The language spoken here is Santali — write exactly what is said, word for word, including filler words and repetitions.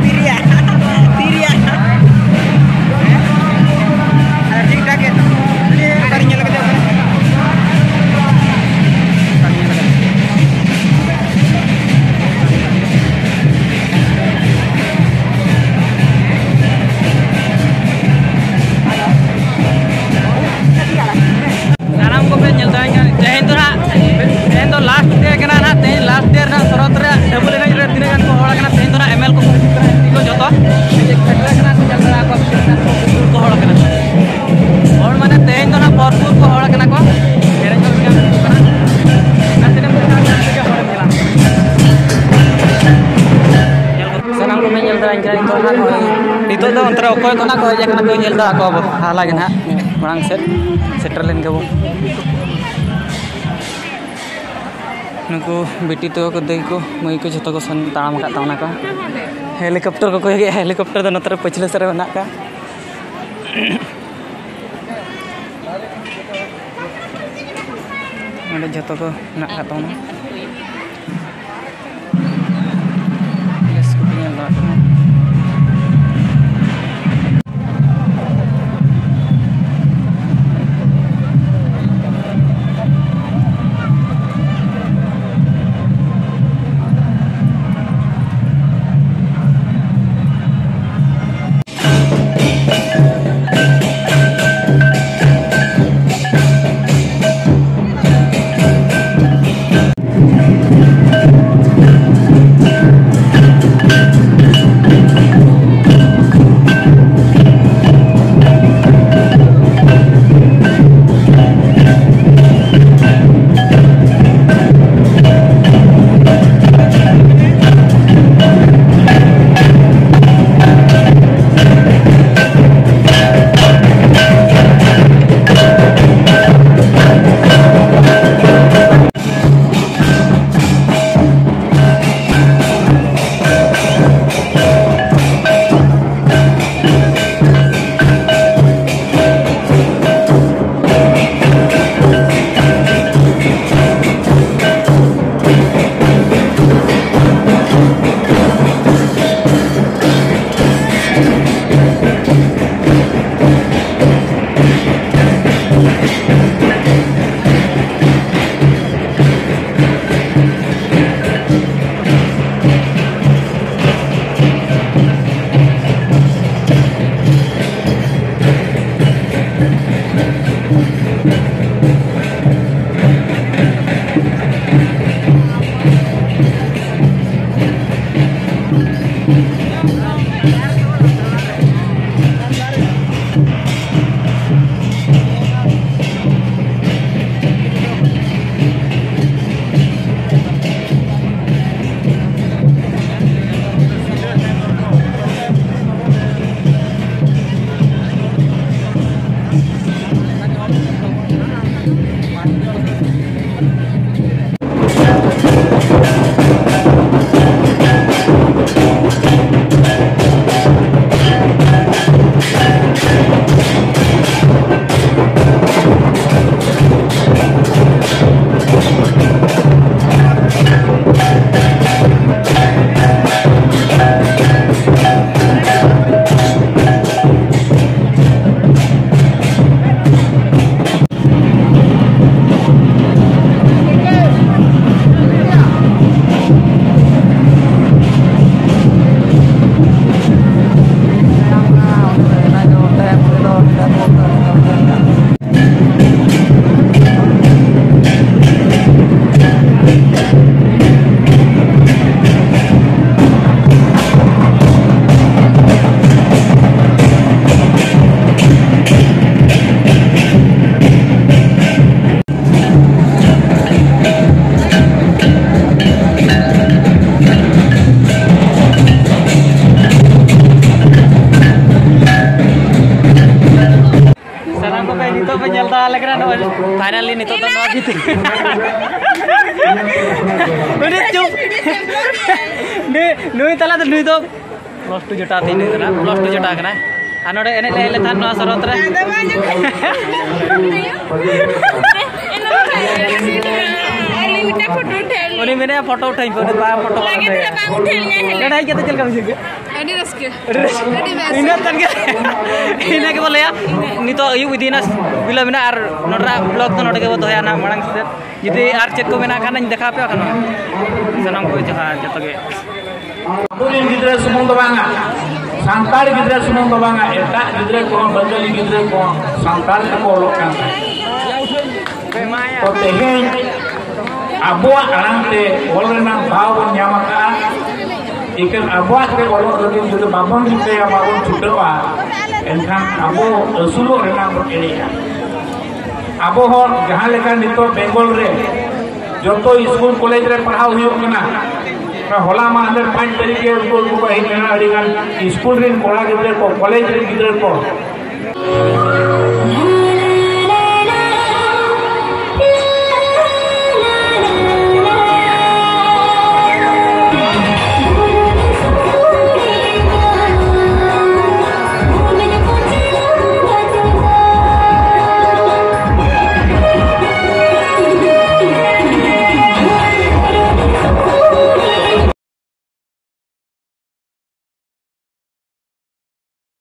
ᱛᱤᱨᱭᱟ᱾ ᱛᱤᱨᱭᱟ᱾ ᱟᱨ ᱴᱷᱤᱠ ᱴᱷᱟᱠ ᱜᱮ᱾ ᱚᱠᱟᱨᱮ ᱧᱮᱞ ᱠᱟᱛᱮ ᱚᱠᱟᱨᱮ? ᱚᱠᱟᱨᱮ ᱧᱮᱞ ᱠᱟᱛᱮ? ᱥᱟᱱᱟᱢ ᱠᱚᱯᱮ ᱧᱮᱞ ᱫᱟᱲᱮᱭᱟᱜ ᱠᱟᱱᱟ, ᱛᱮᱦᱮᱧ ᱫᱚ ᱱᱟᱦᱟᱜ, ᱛᱮᱦᱮᱧ ᱫᱚ last day ᱠᱟᱱᱟ ᱱᱟᱦᱟᱜ, ᱛᱮᱦᱮᱧ last day ᱨᱮᱱᱟᱜ ᱥᱚᱨᱚᱛ ᱨᱮ ᱰᱟᱵᱩᱞ ᱮᱱᱮᱡ ᱨᱮ ᱛᱤᱱᱟᱹᱜ ᱜᱟᱱ ᱠᱚ ᱦᱚᱲ ᱠᱟᱱᱟ, ᱛᱮᱦᱮᱧ ᱫᱚ ᱱᱟᱦᱟᱜ ML ᱠᱚᱠᱚ ᱦᱤᱡᱩᱜ ᱠᱟᱱᱟ, ᱮᱱᱴᱤ ᱠᱚ ᱡᱚᱛᱚ ᱥᱮᱴᱮᱨ ᱠᱟᱱᱟ ᱠᱚ, ᱧᱮᱞ ᱫᱟᱲᱮᱭᱟᱜ ᱠᱚᱣᱟ ᱛᱤᱱᱟᱹᱜ ᱜᱟᱱ ᱠᱚ ᱦᱚᱲ ᱠᱟᱱᱟ᱾ ᱦᱚᱲ ᱢᱟᱱᱮ ᱛᱮᱦᱮᱧ ᱫᱚ ᱱᱟᱦᱟᱜ ᱵᱷᱚᱨᱯᱩᱨ ᱠᱚ ᱦᱚᱲ ᱠᱟᱱᱟ ᱠᱚ, ᱮᱱᱮᱡ ᱦᱚᱲ ᱠᱟᱱᱟ ᱠᱚ᱾ ᱟᱨ ᱛᱤᱱᱟᱹᱜ ᱯᱮ ᱥᱟᱱᱟᱢ ᱠᱚᱯᱮ ᱧᱮᱞ ᱫᱟᱲᱮᱭᱟᱜ ᱠᱟᱱᱟ, ᱱᱤᱛᱚᱜ ᱫᱚ ᱱᱟᱦᱟᱜ ᱱᱚᱜᱼᱚᱭ, ᱱᱤᱛᱚᱜ ᱫᱚ ᱚᱱᱛᱮ ᱨᱮ ᱚᱠᱚᱭ ᱠᱚ ᱱᱟᱦᱟᱜ ᱠᱚ ᱦᱮᱡ ᱟᱠᱟᱱᱟ ᱠᱚ ᱧᱮᱞ ᱫᱟ ᱟᱠᱚ ᱦᱟᱞᱟ ᱜᱮ ᱱᱟᱦᱟᱜ ᱢᱟᱲᱟᱝ ᱥᱮᱫ ᱥᱮᱴᱮᱨ ᱞᱮᱱ ᱜᱮᱵᱚᱱ᱾ ᱱᱩᱠᱩ ᱵᱤᱴᱤ ᱛᱟᱠᱚ ᱠᱚ ᱫᱟᱹᱭ ᱠᱚ ᱢᱟᱹᱭ ᱠᱚ ᱡᱷᱚᱛᱚ ᱠᱚ ᱥᱮᱱ ᱛᱟᱲᱟᱢ ᱟᱠᱟᱫ ᱛᱟᱵᱚᱱᱟ ᱠᱚ᱾ ᱦᱮᱞᱤᱠᱚᱯᱴᱟᱨ ᱠᱚ ᱠᱚᱭᱚᱜᱮᱫᱼᱟ, ᱦᱮᱞᱤᱠᱚᱯᱴᱟᱨ ᱫᱚ ᱱᱚᱛᱮ ᱨᱮ ᱯᱟᱹᱪᱷᱞᱟᱹ ᱥᱮᱫ ᱨᱮ ᱢᱮᱱᱟᱜ ᱟᱠᱟᱫ᱾ ᱱᱚᱰᱮ ᱡᱷᱚᱛᱚ ᱠᱚ ᱢᱮᱱᱟᱜ ᱟᱠᱟᱫ ᱛᱟᱵᱚᱱᱟ᱾ ᱵᱮᱥ ᱠᱚᱯᱮ ᱧᱮᱞ ᱫᱟᱲᱮᱭᱟᱜ ᱠᱟᱱᱟ᱾ ᱛᱟᱦᱞᱮ ᱠᱟᱱᱟ ᱱᱚᱜᱼᱚᱭ ᱯᱷᱟᱭᱱᱟᱞᱤ ᱱᱤᱛᱚᱜ ᱫᱚ ᱱᱚᱣᱟ ᱵᱷᱤᱛᱤᱨ ᱩᱱᱤ ᱪᱩᱯ ᱱᱩᱭ ᱱᱩᱭ ᱛᱟᱞᱟ ᱫᱚ ᱱᱩᱭ ᱫᱚ ᱯᱞᱟᱥ ᱴᱩ ᱡᱚᱴᱟᱣ ᱛᱤᱧ ᱞᱟᱹᱭ ᱠᱟᱱᱟ ᱯᱞᱟᱥ ᱴᱩ ᱡᱚᱴᱟᱣ ᱠᱟᱱᱟ ᱟᱨ ᱱᱚᱰᱮ ᱮᱱᱮᱡ ᱞᱮ ᱦᱮᱡ ᱞᱮᱱ ᱛᱟᱦᱮᱸᱫ ᱱᱚᱣᱟ ᱥᱚᱨᱚᱛ ᱨᱮ ᱩᱱᱤ ᱢᱮᱱᱮᱫᱼᱟ ᱯᱷᱳᱴᱳ ᱩᱴᱷᱟᱹᱧ ᱯᱮ ᱩᱱᱤ ᱵᱟᱭ ᱯᱷᱳᱴᱳ ᱵᱟᱲᱟ ᱩᱴᱷᱟᱹᱭᱟ ᱱᱚᱰᱮ ᱦᱮᱡ ᱠᱟᱛᱮ ᱪᱮᱫ ᱞᱮᱠᱟ ᱵᱩᱡᱷᱟᱹᱣ ᱠᱮᱫ ᱟᱹᱰᱤ ᱨᱟᱹᱥᱠᱟᱹ ᱟᱹᱰᱤ ᱨᱟᱹᱥᱠᱟᱹ ᱤᱱᱟᱹ ᱠᱟᱱ ᱜᱮ ᱤᱱᱟᱹ ᱜᱮᱵᱚ ᱞᱟᱹᱭᱟ ᱱᱤᱛᱚᱜ ᱟᱹᱭᱩᱵ ᱤᱫᱤᱭᱮᱱᱟ ᱵᱤᱞᱚᱢ ᱮᱱᱟ ᱟᱨ ᱱᱚᱰᱮᱱᱟᱜ ᱵᱞᱚᱜ ᱫᱚ ᱱᱚᱰᱮ ᱜᱮᱵᱚ ᱫᱚᱦᱚᱭᱟ ᱱᱟᱦᱟᱜ ᱢᱟᱲᱟᱝ ᱥᱮᱫ ᱡᱩᱫᱤ ᱟᱨ ᱪᱮᱫ ᱠᱚ ᱢᱮᱱᱟᱜ ᱠᱷᱟᱱ ᱤᱧ ᱫᱮᱠᱷᱟᱣ ᱟᱯᱮᱭᱟ ᱠᱷᱟᱱ ᱥᱟᱱᱟᱢ ᱠᱚ ᱡᱚᱦᱟᱨ ᱡᱚᱛᱚ ᱜᱮ ᱟᱵᱚᱨᱮᱱ ᱜᱤᱫᱽᱨᱟᱹ ᱥᱩᱢᱩᱝ ᱫᱚ ᱵᱟᱝᱟ, ᱥᱟᱱᱛᱟᱲ ᱜᱤᱫᱽᱨᱟᱹ ᱥᱩᱢᱩᱝ ᱫᱚ ᱵᱟᱝᱟ, ᱮᱴᱟᱜ ᱜᱤᱫᱽᱨᱟᱹ ᱠᱚᱦᱚᱸ ᱵᱟᱝᱜᱟᱞᱤ ᱜᱤᱫᱽᱨᱟᱹ ᱠᱚᱦᱚᱸ ᱥᱟᱱᱛᱟᱲ ᱛᱮᱠᱚ ᱚᱞᱚᱜ ᱠᱟᱱ ᱛᱟᱦᱮᱸᱫ᱾ ᱛᱚ ᱛᱮᱦᱮᱧ ᱟᱵᱚᱣᱟᱜ ᱟᱲᱟᱝ ᱛᱮ ᱚᱞ ᱨᱮᱱᱟᱜ ᱫᱟᱣ ᱵᱚᱱ ᱧᱟᱢ ᱟᱠᱟᱫᱼᱟ᱾ ᱮᱱᱠᱷᱟᱱ ᱟᱵᱚᱣᱟᱜ ᱛᱮ ᱚᱞᱚᱜ ᱞᱟᱹᱜᱤᱫ ᱡᱩᱫᱤ ᱵᱟᱵᱚᱱ ᱨᱤᱠᱟᱹᱭᱟ, ᱵᱟᱵᱚᱱ ᱪᱷᱩᱴᱟᱹᱣᱟ, ᱮᱱᱠᱷᱟᱱ ᱟᱵᱚ ᱟᱹᱥᱩᱞᱚᱜ ᱨᱮᱱᱟᱜ ᱵᱚᱱ ᱮᱲᱮᱜᱼᱟ᱾ ᱟᱵᱚ ᱦᱚᱲ ᱡᱟᱦᱟᱸ ᱞᱮᱠᱟ ᱱᱤᱛᱚᱜ ᱵᱮᱝᱜᱚᱞ ᱨᱮ ᱡᱚᱛᱚ ᱥᱠᱩᱞ ᱠᱚᱞᱮᱡᱽ ᱨᱮ ᱯᱟᱲᱦᱟᱣ ᱦᱩᱭᱩᱜ ᱠᱟᱱᱟ, ᱦᱚᱞᱟ ᱢᱟᱦᱫᱮᱨ ᱯᱟᱸᱪ ᱛᱟᱹᱨᱤᱠᱷ ᱨᱮ ᱩᱱᱠᱩ ᱠᱚ ᱦᱮᱡ ᱞᱮᱱᱟ, ᱟᱹᱰᱤ ᱜᱟᱱ ᱥᱠᱩᱞ ᱨᱮᱱ ᱠᱚᱲᱟ ᱜᱤᱫᱽᱨᱟᱹ ᱠᱚ, ᱠᱚᱞᱮᱡᱽ ᱨᱮᱱ ᱜᱤᱫᱽᱨᱟᱹ ᱠᱚ᱾